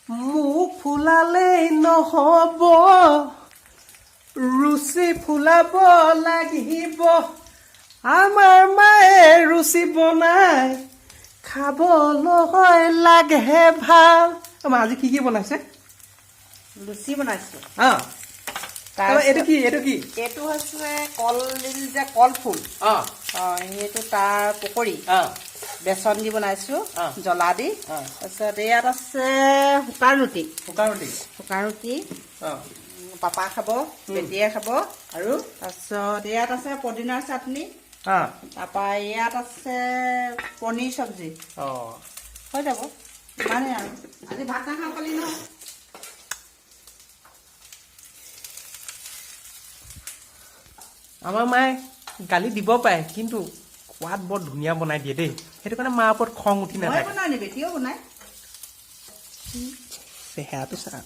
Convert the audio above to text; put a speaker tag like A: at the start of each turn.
A: মুখ ফুলালেই নহ'ব, ৰুচি ফুলাব লাগিব। আমাৰ মায়ে ৰুচি বনাই খাবলৈ লাগে ভাল। মা, আজি কি কি বনাইছে?
B: লুচি বনাইছো।
A: তাৰপৰা এইটো কি? এইটো কি?
B: এইটো হৈছে কলডিল যে, কলফুল। অঁ, সেইটো তাৰ পকৰি। বেচন দি বনাইছো, জ্বলা দি। তাৰপিছত ইয়াত আছে শুকান ৰুটি।
A: শুকান ৰুটি।
B: শুকান ৰুটি পাপা খাব, বেটিয়ে খাব।
A: আৰু?
B: তাৰপিছত ইয়াত আছে পদিনাৰ চাটনি। তাৰপৰা ইয়াত আছে পনীৰ চব্জি। হৈ যাব ইমানেই আৰু। আজি ভাত নাখাওঁ পালি ন।
A: আমাৰ মায়ে গালি দিব পাৰে, কিন্তু সোৱাদ বৰ ধুনীয়া বনাই দিয়ে দেই। সেইটো কাৰণে মাৰ ওপৰত খং উঠি
B: মই
A: নাথাকে।
B: বনাই নি, বেটিও বনাই।
A: চেহেৰাটো চা।